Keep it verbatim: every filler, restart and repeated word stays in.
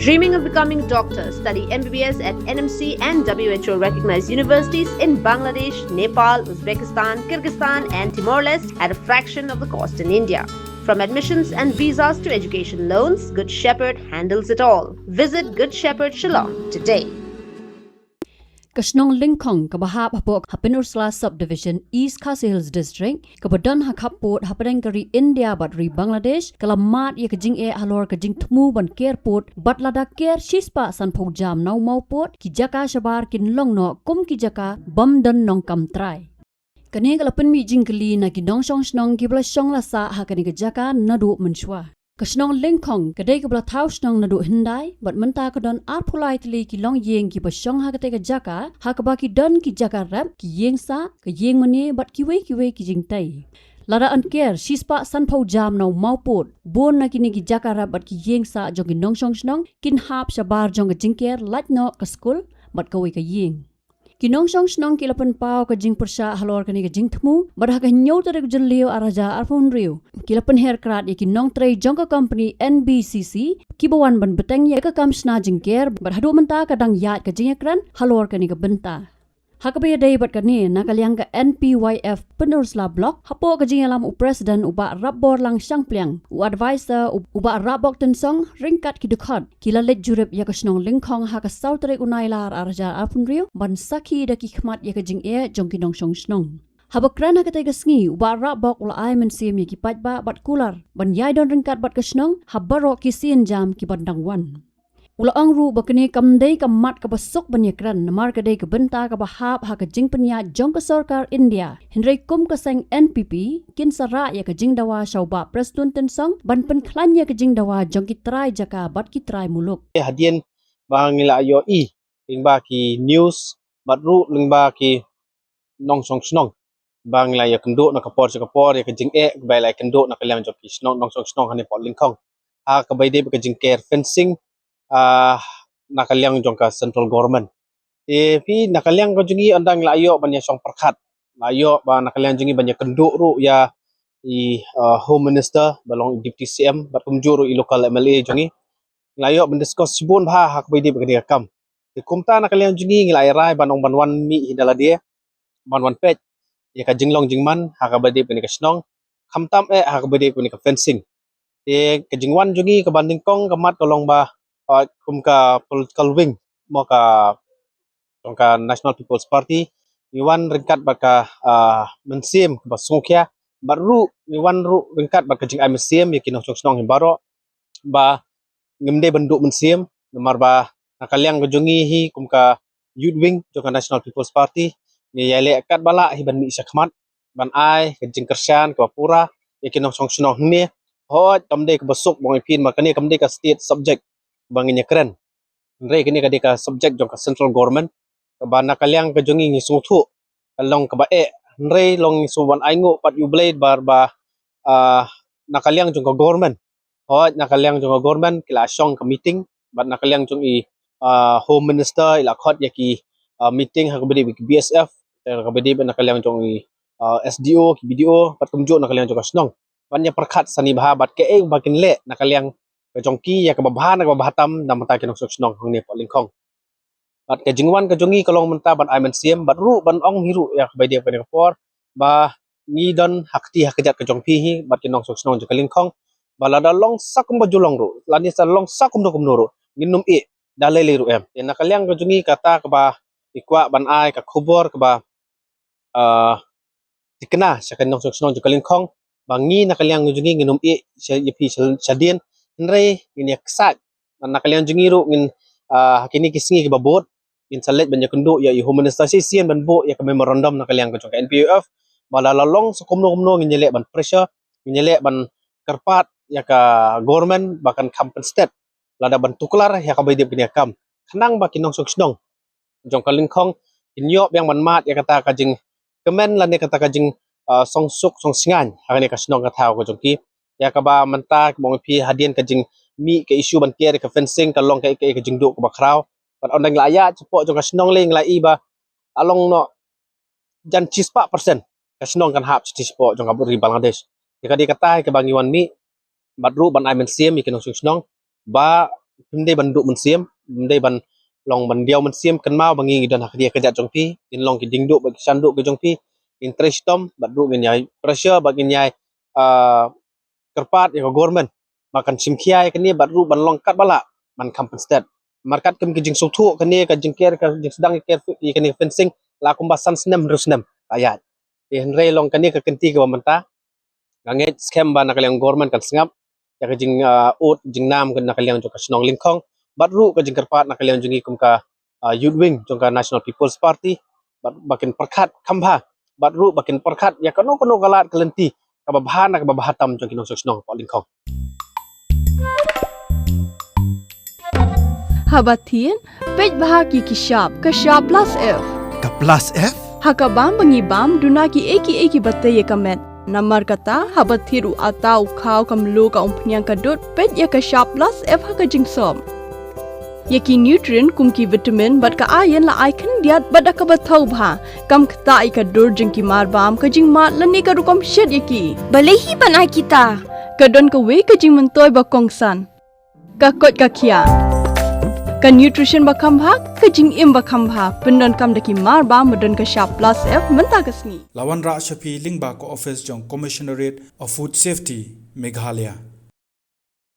Dreaming of becoming a doctor? Study M B B S at N M C and W H O recognized universities in Bangladesh, Nepal, Uzbekistan, Kyrgyzstan, and Timor Leste at a fraction of the cost in India. From admissions and visas to education loans, Good Shepherd handles it all. Visit Good Shepherd Shillong today. Ka shnong Lyngkhong, kaba hap hapoh Hapin Ursula Subdivision, East Khasi Hills District, kaba don ha khappud hapdeng ka ri India bad ri Bangladesh, ka la mad ïa ka jingeh halor ka jingthmu ban ker pud, bad lada ker shispah sanphew jam na u mawpud, ki jaka shabar kin long noh kum ki jaka bym don nongkam trai. Kane ka la pynmih jingkylli na ki nongshong shnong kiba la shong la sah ha kane ka jaka naduh mynshuwa. Ka shnong Lyngkhong ka dei kaba la thaw shnong naduh hyndai, bad mynta ka don arphew lai tylli ki longïing kiba shong ha katei ka jaka, ha kaba ki don ki jaka rep, ki ïing sah, ka ïing mane, bad kiwei kiwei ki jingtei. Lada yn ker shispah sanphew jam na u mawpud, bun na kine ki jaka rep bad ki ïing sah jong ki nongshong shnong kin hap shabar jong ka jingker, lait noh ka skul bad kawei ka ïing. Ki nongshong shnong ki la pynpaw ka jingpyrshah halor kane ka jingthmu, bad ha ka hynñiew tarik Jylliew ar hajar arphew hynriew, ki la pynher krad ïa ki nongtrei jong ka kompani N B C C, kiba wan ban bteng ïa ka kam shna jingker, bad haduh mynta ka dang ïaid ka jingïakren halor kane ka bynta. Ha kaba ïadei bad kane, na ka liang ka N P Y F Pynursla Block, hapoh ka jingïalam u President u Bah Rapborlang Shangpliang, u Advisor u, u Bah Rapbok Tynsong, ryngkat ki dkhot, ki la leit jurip ïa ka shnong Lyngkhong ha ka saw tarik u Nailar ar hajar arphew hynriew, ban sakhi da ki khmat ïa ka jingeh jong ki nongshong shnong. Haba kren ha katei ka sngi, u Bah Rapbok u la ai mynsiem ïa ki paidbah bad kular ban ïai don ryngkat bad ka shnong ha baroh ki sien jam kiban dang wan. U la ong ruh ba kane kam dei ka mat kaba suk ban ïakren, namar ka dei ka bynta kaba hap ha ka jingpynïaid jong ka sorkar India. Hynrei kum ka seng N P P, kin sa rah ïa ka jingdawa sha u Bah Prestone Tynsong ban pynkhlaiñ ïa ka jingdawa jong ki trai jaka bad ki trai muluk. Hadien ba ngi la ïohi lyngba ki news bad ruh lyngba ki nongshong shnong ba ngi la ïakynduh na ka por sha ka por ïa ka jingeh ba la ïakynduh na ka liang jong ki shnong, nongshong shnong hangne hapoh Lyngkhong, ha kaba ïadei bad ka jingker fencing, ah, na ka liang jong ka central government. Te phi, na ka liang ka jong ngi, ynda ngi la ïoh ban ïashong pyrkhat, la ïoh ba na ka liang jong ngi ban ïakynduh ruh ïa i, ah, Home Minister ba long i Deputy C M bad kumjuh ruh i local M L A jong ngi, la ïoh ban discuss shibun bha ha kaba ïadei bad kane ka kam. Te kumta na ka liang jong ngi, ngi la ïa rai ban ong ban wan mih hi da lade, ban wan peit ïa ka jinglong jingman ha kaba ïadei bad kane ka shnong, khamtam eh ha kaba ïadei bad kane ka fencing. Te ka jingwan jong ngi kaba nyngkong ka mat ka long ba, ah, kum ka political wing, mo, ka jong ka National People's Party, ngi wan ryngkat bad ka, ah, mynsiem kaba sngewkhia, bad ruh ngi wan ruh ryngkat bad ka jingai mynsiem ïa ki nongshong shnong hi baroh, ba ngim dei ban duh mynsiem, namar ba na ka liang ka jong ngi hi kum ka youth wing jong ka National People's Party, ngi ïaleh katba lah hi ban mih shakhmat ban ai ka jingkyrshan kaba pura ïa ki nongshong shnong hangne. Hooid, kam dei kaba suk, ba ong ïa phi, namar kane kam dei ka state subject ba ngin ïakren. Hynrei kane ka dei ka subject jong ka central government, kaba na ka liang ka jong ngi ngi sngewthuh ka long kaba eh. Hynrei long ngi sngewbha ban ainguh pat ïa U Blei ba, ba, ah, na ka liang jong ka government, hooid, na ka liang jong ka government ki la shong ka meeting, bad na ka liang jong i, ah, Home Minister i la khot ïa ki, ah, meeting ha kaba ïadei bad ki B S F, ha kaba ïadei bad na ka liang jong i, ah, S D O, ki B D O, bad kumjuh na ka liang jong ka shnong, ban ïa pyrkhat sani bha bad kaei ba kin leh na ka liang ka jong ki ïa kaba bha na kaba bha tam na ka bynta ki nongshong shnong hangne hapoh Lyngkhong. Bad ka jingwan ka jong ngi ka long mynta ban ai mynsiem bad ruh ban ong hi ruh ïa kaba ïadei bad kane ka por, ba ngi don ha kti ha kjat ka jong phi hi bad ki nongshong shnong jong ka Lyngkhong, ba lada long sa kumba ju long ruh, lane sa long sa kumno kumno ruh, ngin ym ïeh da lei lei ruh em. Te na ka liang ka jong ngi kata kaba ngi kwah ban ai ka khubor kaba, ah, thikna sha ki nongshong shnong jong ka Lyngkhong, ba ngi na ka liang jong ngi ngin ym ïeh sha, ïa phi sha, shadien, hynrei ngin ïa ksaid. Na ka liang jong ngi ruh ngin, ah, ha kine ki sngi kiba bud, ngin sa leit ban ïakynduh ïa i Home Minister shisien ban buh ïa ka memorandum na ka liang ka jong ka N P Y F, ba la, la long sa kumno kumno ngin ïaleh ban pressure, ngin ïaleh ban kyrpad ïa ka government ba kan kham pynsted lada ban tuklar ïa kaba ïadei bad kane ka kam, khnang ba ki nongshong shnong jong ka Lyngkhong kin ïoh biang ban mad ïa kata ka jingkmen lane kata ka jing, ah, song suk song sngewbha ha kane ka shnong ka thaw ka jong ki. Ïa kaba mynta, kumba ong ïa phi, hadien ka jingmih ka issue ban ker ïa ka fencing, ka long ka, ka, ka jingduh kaba khraw. Bad ynda ngi la ïaid shapoh jong ka shnong lei ngi la i ba la long noh jan shispah percent ka shnong kan hap sha shapoh jong ka ri Bangladesh. Ïa ka dei kata kaba ngi wan mih bad ruh ban ai mynsiem ïa ki nongshong shnong ba Ym dei ban duh mynsiem, ym dei ban long ban diaw mynsiem, kynmaw ba ngi ngi don ha ka ri ka jait jong phi, ngin long ki diengduh bad ki shanduh ki jong phi, ngin trei shitom bad ruh ngin ïai pressure bad ngin ïai, ah, kyrpad ïa ka government ba kan shim khia ïa kane bad ruh ban long katba lah ban kham pynstet. Namar katkum ki jingsngewthuh kane ka jingker, ka jingsdang ïa ker ïa kane ka fencing la kumba san snem hynriew snem ka ïaid. Te hynrei long kane ka kynti kaba mynta nga ngeit skhem ba na ka liang government kan sngap ïa ka jing, ah, ud jingnam na ka liang jong ka shnong Lyngkhong bad ruh ka jingkyrpad na ka liang jong ngi kum ka, ah, Youth Wing jong ka National People's Party bad ba kin pyrkhat kham bha bad ruh ba kin pyrkhat ïa kano kano ka lad ka lynti kaba bha na kaba bha tam jong ki nongshong shnong hapoh Lyngkhong. Haba thied, peit bha ki ki shap, ka shap plus F. Ka plus F? Ha ka bam ba ngi bam, duna ki ei ki ei kiba tei ïa ka met. Namar kata, haba thied u atta u khaw ka mluh ka umphniang ka dud, peit ïa ka shap plus F ha ka jingsop. Ïa ki nutrient kum ki vitamin bad ka iron la ai khyndiat bad da kaba thaw bha. Kam ktah ïa ka dur jong ki mar bam, ka jingmad lane ka rukom shet ïa ki. Balei hi ban ai kita? Ka don kawei ka jingmyntoi ba kongsan. Ka koit ka khiah. Ka nutrition ba kham bha, ka jingim ba kham bha, pyndonkam da ki mar bam ba don ka shap plus F mynta ka sngi. La wanrah sha phi lyngba ka office jong Commissionerate of Food Safety, Meghalaya.